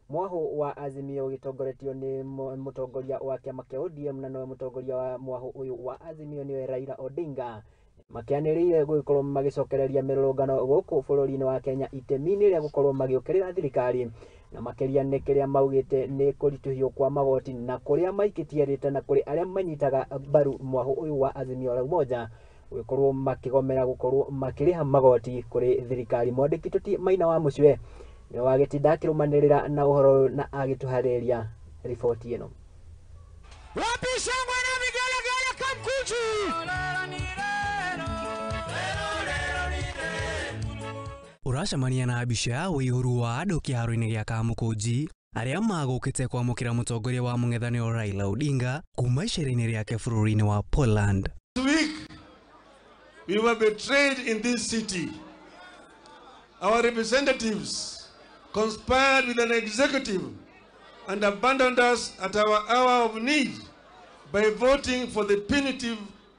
Mwahu wa Azimio ũgĩtongoretio nĩ mũtongoria wa kĩama kĩa ODM na nowe mũtongoria wa mwahu ũyũ wa Azimio nĩwe Raila Odinga makĩanĩrĩire gũgĩkorwo magĩcokereria mĩrũrũngano gũkũ bũrũri-inĩ wa Kenya itemi-inĩ rĩa gũkorwo magĩũkĩrĩra thirikari na makĩria nĩ kĩrĩa maugĩte nĩ kũritũhio kwa magoti na kũrĩa maikĩtie rĩtana kũrĩ arĩa manyitaga mbaru mwahu ũyũ wa Azimio la Umoja gũgĩkorwo makĩgomera gũkorwo makĩrĩha magoti kũrĩ thirikari. Mwandĩki Tũti Maina wa Mũcwe nĩwe wagĩtinda akĩrũmanĩrĩra na ũhoro ũyũ na agĩtũharĩria riboti ĩno. Wapi shangwe na vigelegele Kamkunji? Ũracemania na mbica ya ũihũru wa andũ kĩharo-inĩ gĩa Kamũkũnji arĩa magũkĩte kwamũkĩra mũtongoria wa mũng'ethanĩro Raila Odinga kuma icera-inĩ rĩake bũrũri-inĩ wa Poland. This week, we were betrayed in this city. Our representatives conspired with an executive and abandoned us at our hour of need by voting for the punitive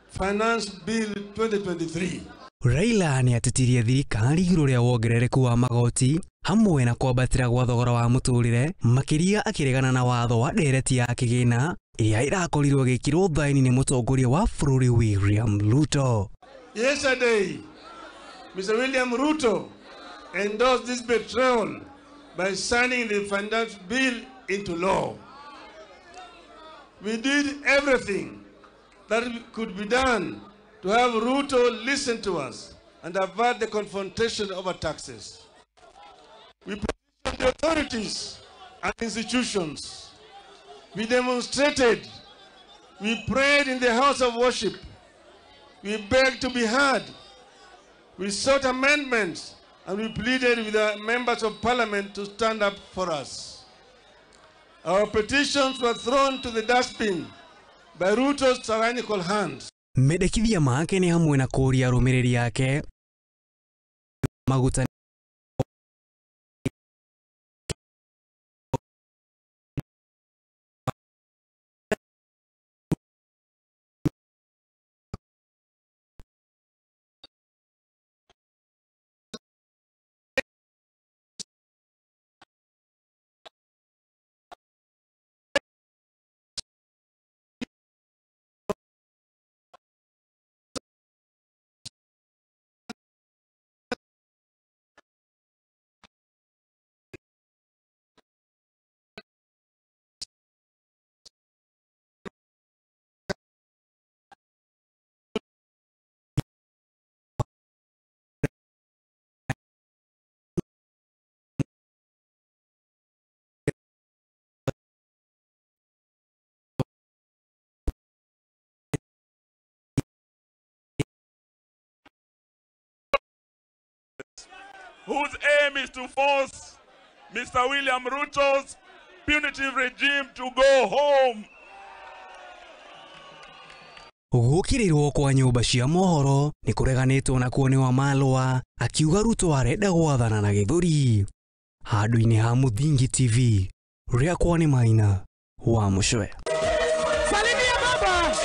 Finance Bill 2023. Raila nĩ atetirie thirikari igũrũ rĩa wongerereku wa magoti hamwe na kwambatĩra gwa thogora wa mũtũrĩre, makĩria akĩregana na watho wa ndereti ya kĩgĩna ĩrĩa ĩrakorirwo ĩgĩkĩrwo thaĩni nĩ mũtongoria wa bũrũri William Ruto. Yesterday, Mr. William Ruto endorsed this betrayal by signing the Finance Bill into law. We did everything that could be done to have Ruto listen to us and avert the confrontation over taxes. We petitioned the authorities and institutions. We demonstrated. We prayed in the house of worship. We begged to be heard. We sought amendments and we pleaded with the members of parliament to stand up for us. Our petitions were thrown to the dustbin by Ruto's tyrannical hands. Mendekithia make nĩ hamwe na kũũria arũmĩrĩri ake maguta whose aim is to force Mr. William Ruto's punitive regime to go home. Gũkĩrĩrwo kwa nyũmba cia mohoro nĩ kũreganĩtwo nakuo nĩ Wamalwa akiuga Ruto arenda gwathana na gĩthũri. Handũ-inĩ ha Mũthingi TV, rĩakwa nĩ Maina wa Mũcwe. Salimia baba.